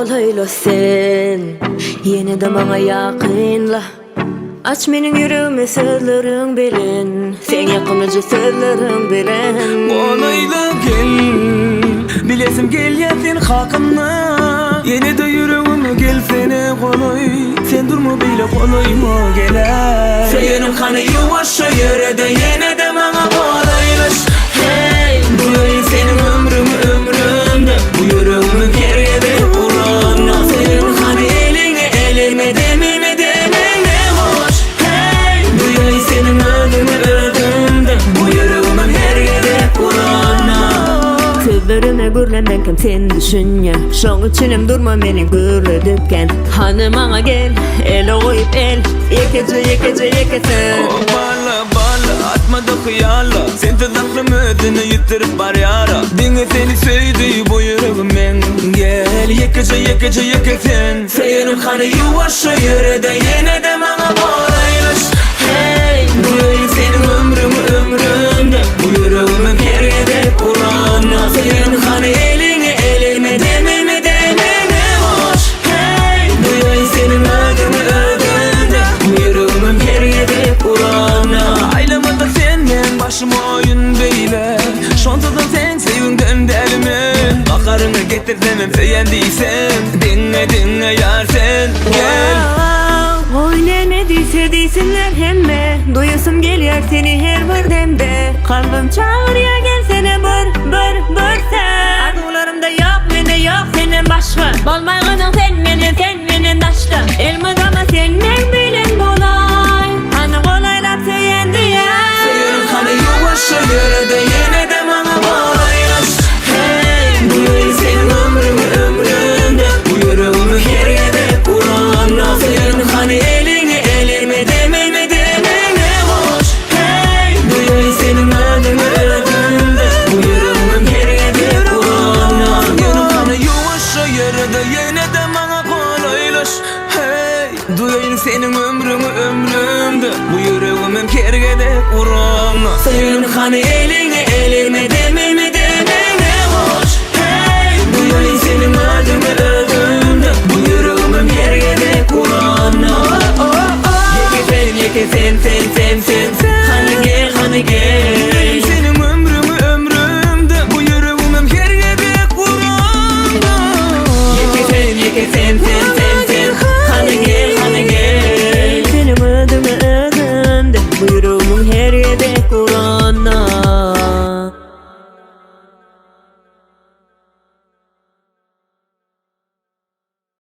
Golaýla sen, ýene-de maňa ýakynla. Aç meniň ýüregimi sözleriň bilen, Seň ýakymlyja sözleriň bilen. Golaýla gel, bilesim gelýär sen hakynda. Ýene-de ýüregime gelsene golaý, Sen durma beýle golaýyma geläý. Söýenim hany ýuwaşja ýöre-de ýene-de maňa golaýlaş. Heý, duýaýyn seniň ömrüňi ömrümde, Bu ýüregimiň her gezek uranyna. Söýenim hany eliňi elime demime demiňe goş. Heý, duýaýyn seniň özüňi özümde, Bu ýüregimiň her gezek uranyna. Sözlerime gürlemeňkem sen düşünýäň, Şoň üçinem durma meni gürledip kän. Hany maňa gel, ele goýup el, Ýekeje, ýekeje, ýeke sen. Oh bala, bala, atma-da hyýala, Sensiz aklym özüni ýitirip barýara. Diňe seni söýdi bu ýüregim meň, Gel, ýekeje, ýekeje, ýeke sen. Söýenim hany ýuwaşja ýöre-de ýene-de maňa golaýlaş. Heý, duýaýyn seniň ömrüňi ömrümde, Bu ýüregimiň her gezek uranyna. Söýenim hany eliňi elime demimi demiňe goş. Heý, duýaýyn seniň özüňi özümde, Bu ýüregimiň her gezek uranyna. Aýlamada sen meň başym oýun beýle, Şonsuzam seň söýgiňden däli men. Gaharyňy getirsemem söýen diýsem, Diňe, diňe ýar sen, gel. Goý näme diýse diýsinler hemme, Duýasym gelýär seni her bir demde. Kalbym çagyrýar gelsene bir, bir, bir sen. Arzuwlarymda ýok mende ýok senden başga. Bolmaýgynyň sen menden sen menden daşda. Elmydama sen meň bilen bolaý. Hany golaýlap söýen diýäý. Söýenim hany ýuwaşja ýöre-de ýene-de maňa golaýlaş. Heý, duýaýyn seniň ömrüňi ömrümde, Bu ýüregimi her gezek uranda. Söýenim hany eliňi elime demimi demiňe goş. Heý, duýaýyn seniň özüňi özümde, Bu ýüregimem her gezek uranda. Söýenim hany ýuwaşja ýöre-de ýene-de maňa golaýlaş. Heý, duýaýyn seniň ömrüňi ömrümde, Bu ýüregimem her gezek uranda. Söýenim hany eliňi elime demimi.